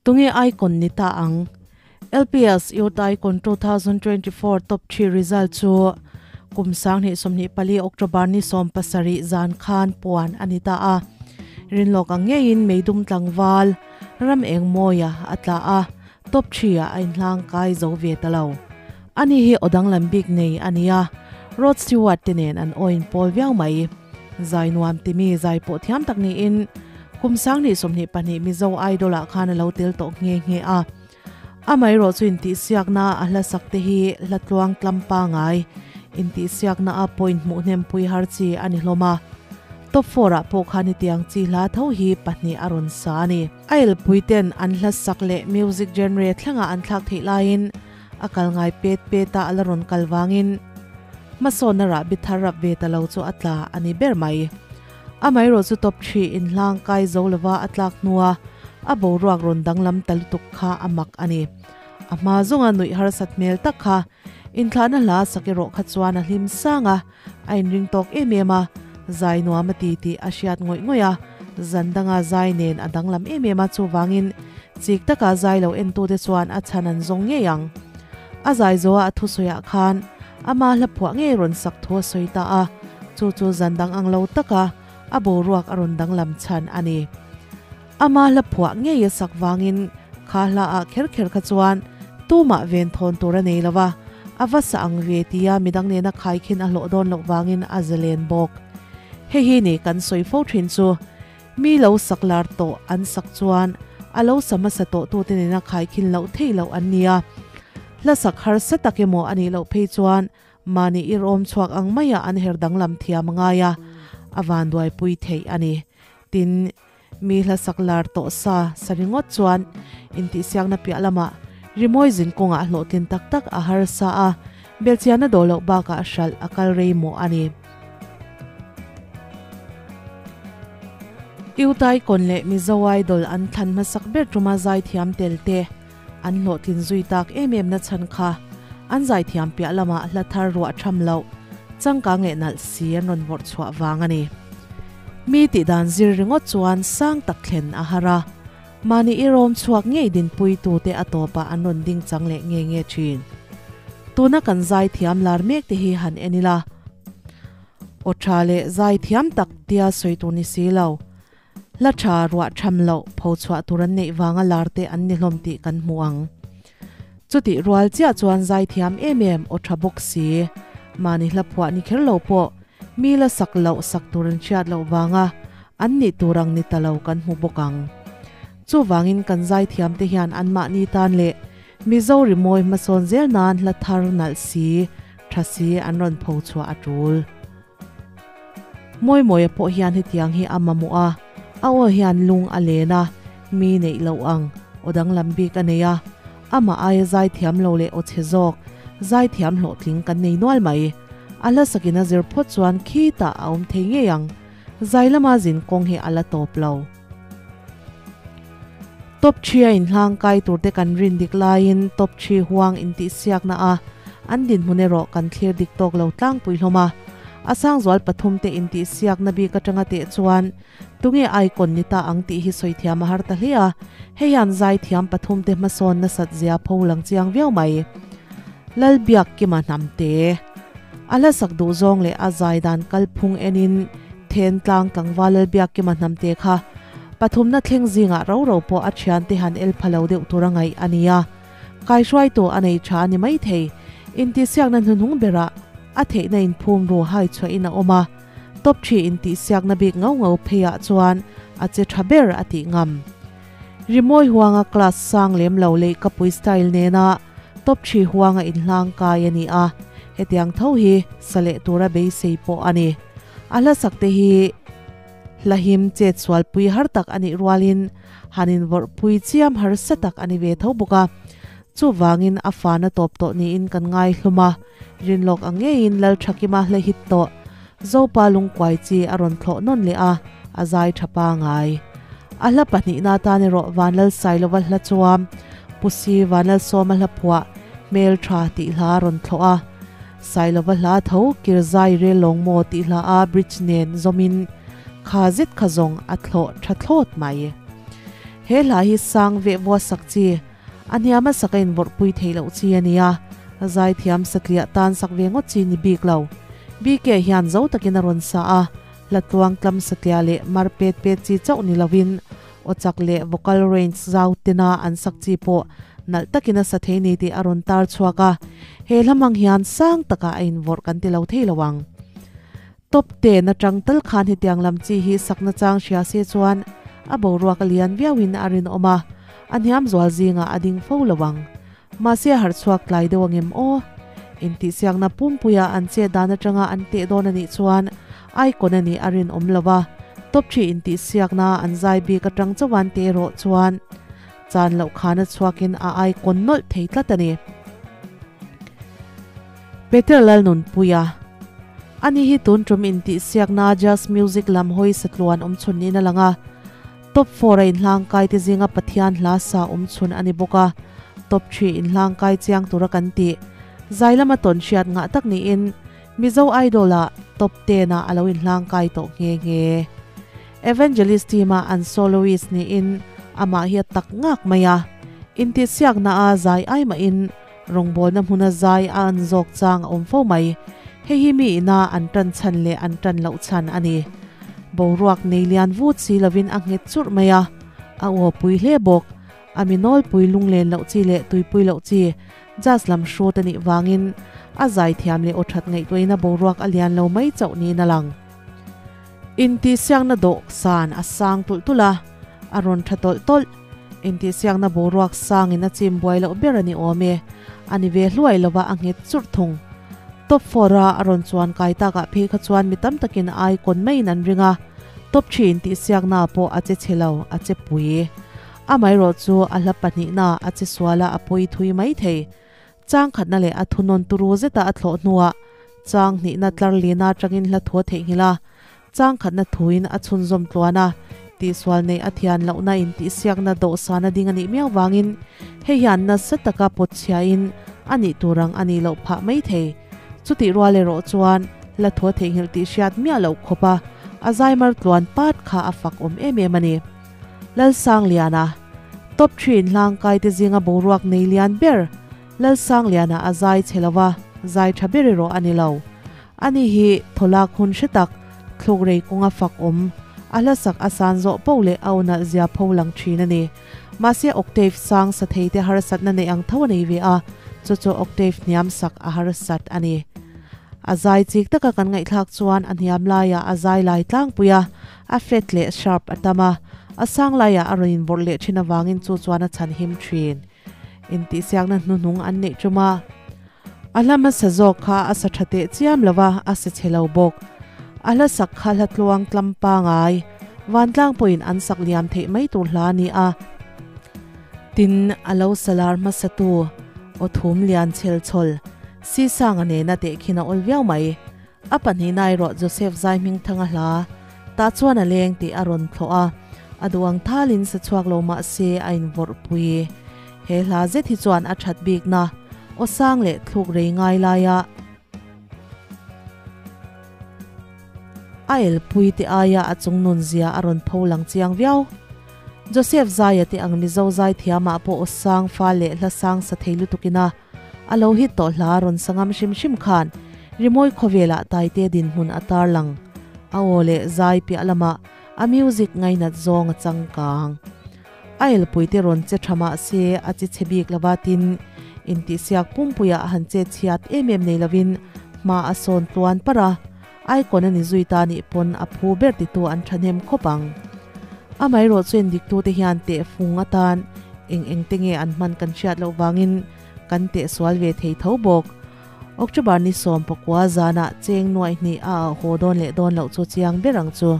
Tunge Icon ni ta ang? LPS Youth Icon 2024 Top 3 result chu kum 2024 October ni 17 zan khan puan a ni ta a. Rinlawk ang ngeiin Meidum tlangval Ram Engmawia a tla a, Top 3 ah a inhlang kai zo ve ta lo. Ani hi aw danglam bik nei a ni a, Rod Stewart te nen an aw inpawl viau mai. Zai nuam timi zai pawh thiam tak niin kum 2022 Mizo Idol ah khan a lo tel tawh nghe nghe a. Amaherawh chu intihsiakna a hla sak te hi hla tluang tlam pangai intihsiakna a point hmuh hnem pui har chi a ni hlawm a. Top four ah pawh khan hetiang chi hla tho hi pahnih a rawn sa a ni. A elpui ten an hla sak leh music genre thlengah an thlak theih laiin a kal ngai pet pet a a la rawn kal vangin hmasawnna rahbi thar rap ve ta lo chu a tla a ni ber mai. Amaherawh chu top three inhlang kai zo lova a tlak hnua a boruak rawn danglam ta lutuk kha a mak a ni. A hma zawnga nuih harsat hmel tak kha inthlahna hla sak erawh kha chuan a hlim sang a, a inring tawk em em a, zai nuam a ti tih a hriat ngawih ngawih a, zan danga zai nen a danglam em em a, chuvangin chik taka zai lo entute chuan a chhan an zawng ngei ang. A zai zawha a thusawiah khan ama hla phuah ngei rawn sak thu a sawi ta a, chu chu zan dang ang lo taka a boruak a rawn danglam chhan a ni. Ama hla phuah ngei a sak vangin kha hla ah kher kher kha chuan tumah ven thawn tur a nei lo va, a va sa ang ve tia midang nena khaikhin a hlawh dawn loh vangin a zalen bawk. Hei hi ni kan sawi fo thin chu, mi lo sak lar tawh an sak chuan a lo sa hmasa tawh tute nena khaikhin loh theih loh an nia. Hla sak harsa tak emaw a nih loh phei chuan Mahni irawm chhuak ang maia an her danglam thiam a ngai a, a vanduaipui theih a ni. Tin, mi hla sak lar tawh sa sa ringawt chuan intihsiakna piah lamah rimawi zin kawngah hlawhtlin tak tak a harsa a, belchianna dawh loh bakah hralh a kal rei mawh a ni. Utaikon leh Mizo Idol an thlan hmasak ber tuma zaithiam tel te An hlawhtlin zui tak em em na chhan kha an zaithiam piah lamah hla thar ruah tham loh changkang leh nalh si an rawn vawrh chhuah vang a ni. Mi tih dan zir ringawt chuan sang tak thlen a har a, mahni irawm chhuak ngei dinpui tute a tawpah an rawn ding chang leh nge nge thin. Tuna kan zaithiam lar mek te hi han en ila, aw tha leh zaithiam tak tia sawi tur ni si lo, Hla tha ruah tham loh pho chhuah tur an neih vanga lar te an ni hlawm tih kan hmu ang. Chutih rual chiah chuan zaithiam em em aw tha bawk si. Mahni hla phuah ni kher lo pawh mi la sak loh sak tur an hriat loh vanga an nih tur ang ni ta lo kan hmu bawk ang. Chuvangin kan zaithiam te hian anmahni tan leh Mizo rimawi hmasawn zel nan hla thar nalh si tha si an rawn pho chhuah a tul. Mawimawia pawh hian hetiang hi a mamawh a, a aw hian lung a len a, mi neih loh ang aw danglam bik a nei a, amah aia zaithiam lo leh aw chhe zawk, zaithiam hlawhtling kan nei nual mai. A hla sakin a zir phawt chuan khitah a awm thei ngei ang, zai lama zin kawng hi a la tawp lo. Top three a inhlang kai turte kan rin dik laiin top three huang intihsiakna a an dinhmun erawh kan thlir dik tawk lo tlangpui hlawm a. A sangzual pathumte intihsiakna bik atanga teh chuan tunge icon ni ta ang tih hi sawi thiam a har ta hle a, hei hian zaithiam pathumte hmasawn nasat zia pho lang chiang viau mai. Lalbiakkima Hnamte. A hla sak duh zawng leh a zai dan kalphung enin Thentlang tlangval Lalbiakkima Hnamte kha pathumna thleng zingah ro ro pawh a thiante han el pha lo deuh tur a ngaih a ni a. Kaihruaitu a nei tha a ni maithei. Intihsiakna hnuhnung berah a theihna inphum ru hai chhuahin a awm a. Top three intihsiakna bik ngau ngau pheiah chuan a che tha ber a tih ngam. Rimawi huanga class sang lem lo leh kapui style nena top three huanga inhlang kai a ni a, hetiang tho hi sa leh tura beisei pawh a ni. A hla sak te hi hla him chet sual pui har tak a nih rualin han invawrh pui chiam harsa tak a ni ve tho bawk a, chuvangin a fana tawp tawh niin kan ngai hlum a, rinlawk ang ngeiin Lalthakima hla hit tawh Zopa lungkuai chi a rawn thlawh nawn leh a, a zai tha pangai. A hla pahnihna atan erawh Vanlalsailova hla chuam Pusi Vanlalsawma hla phuah Hmel tha tih hla a rawn thlawh a. Sailova hla tho Kirzai rel lawng maw tih hla a bridge nen zawmin kha zet kha zawng a thlawh tha thlawt mai. He hla hi sang veh vua sak chi, a hniama sak a invawrh pui theih loh chi a ni a, zaithiam satliah tan sak ve ngawt chi ni bik lo. BK hian zo takin a rawn sa a, hla tluang tlam satliah leh mar pet pet chi chauh ni lovin aw chak leh vocal range zau tena an sak chi pawh nalh takin a sa thei ni tih a rawn tar chhuak a, he hla hmang hian sang takah a invawrh kan ti lo thei lo ang. Top ten atang tal khan hetiang lam chi hi sakna chang hria se chuan a boruak a lian viauin a rinawm a, a hniam zual zingah a ding fo lo ang. Mahse a harh chhuak tlai deuh angem aw? Intihsiakna pumpuia an chet dan atanga an teh dawn a nih chuan icon a nih a rinawm lo a, top three intihsiakna an zai bik atang chauh an teh erawh chuan chan loh khan a chhuakin a icon nawlh thei tlat a ni. Peter Lalnunpuia, Ani hi tun tum intihsiakna Jazz Music lam hawi satluan awm chhun niin a lang a, Top four a inhlangkai te zinga Pathian hla sa awm chhun a ni bawk a, Top three inhlangkai chiang tura kan tih zai lama tawn hriat ngah tak niin Mizo Idol ah Top ten ah a lo inhlangkai tawh nghe nghe. Evangelist team a an soloist niin amah hi a tak ngak mai a, intihsiakna a zai ai mahin Rawngbawlna hmuna zai a an zawk chang a awm fo mai. Hei hi mi ina an tan chhan leh an tan loh chhan a ni. Boruak nei lian vut si lovin a nghet churh mai a, a aw pui hle bawk. A mi nawlpui lunglen loh chi leh tuipui loh chi jazz lam hrut a nih vangin a zai thiam leh aw that ngaihtuahina boruak a lian lo mai chauh niin a lang. Intihsiakna dawhsan a sang tulh tulh a, a rawn tha tawlh tawlh. Intihsiakna boruak sangin a chim buai loh ber a ni awm e. A ni ve hluai lova a nghet churh thung. Top four a a rawn chuan kai takah phei kha chuan mi tam takin a icon maiin an ring a, top three intihsiakna pawh a che chhe lo, a che pui. Amaherawh chu a hla pahnihna a che sual a, a pawi thui mai thei. Chang khatna leh a thunawn turu zeta a thlawh hnuah chang hnihna tlar lina atangin hla thu a theihnghilh a, chang khatna thuin a chhunzawm tluan a, tihsual neih a thian lohna intihsiakna dawhsan a ding a nih miau vangin hei hian nasa taka pawt chhiain a nih tur ang a nih loh phah mai thei. Chutih rual erawh chuan hla thu a theihnghilh tih hriat miah loh khawp a, a zaimar tluan pat kha a fak awm em em a ni. Lalsangliana, Top three hlangkai te zinga boruak nei lian ber Lalsangliana a zai chhe lo va, zai tha ber erawh a ni lo. Ani hi thawlak hun hre tak, thluk rei kawnga fak awm, a hlasak a san zawh poh leh a awnalh zia pho lang thin a ni. Mahse octave sang sa thei te harsatna neih ang tho a nei ve a, chu chu octave hniam sak a harsat a ni. A zai chik taka kan ngaihthlak chuan a hniam laiah a zai lai tlangpui a, A flat leh sharp a tam a, a sang laiah a rawn inbawrh leh thin avangin chu chuan a chhan him thin. Intihsiakna hnuhnung an neih tum a, a hla hmasa zawk kha a sa tha teh chiam lo va, a sa chhe lo bawk. A hla sak kha hla tluang tlam pangai, vantlang pawhin an sak liam theih mai tur hla a ni a. Tin, a lo salar hmasatu aw thum lian chhel chhawl, Sisanga nena tehkhin a awl viau mai. A pahnihna erawh Joseph zai hming thanga hla tah chuan a leng tih a rawn thlawh a, a duh ang thalin sa chhuak lo mah se a invawrh pui. He hla zet hi chuan a that bikna aw sang leh thluk rei ngai laia a elpui te aia a chungnun zia a rawn pho lang chiang viau. Joseph zaia te ang Mizo zai thiamah pawh aw sang fa leh hla sang sa thei lutukin a A lo hit tawh hla rawn sangam hrim hrim khan rimawi khawvelah Taite dinhmun a tarlang. A aw leh zai piah lamah a music ngainat zawng a changkang. A elpuite rawn che tha mah se a che chhe bik lova tin intihsiak pumpuiah a han chet chhiat em em nei lovin hma a sawn tluan parh a, icon a ni zui ta nih pawn a phu ber titu an thahnem khawp ang. Amaherawh chu endiktute hian tehfung atan eng eng te nge an hman kan hriat loh vangin Kan tehsual ve thei tho bawk. October ni 19 zanah cheng nuaih hnih a ah haw dawn leh dawn loh chu chiang ber ang chu.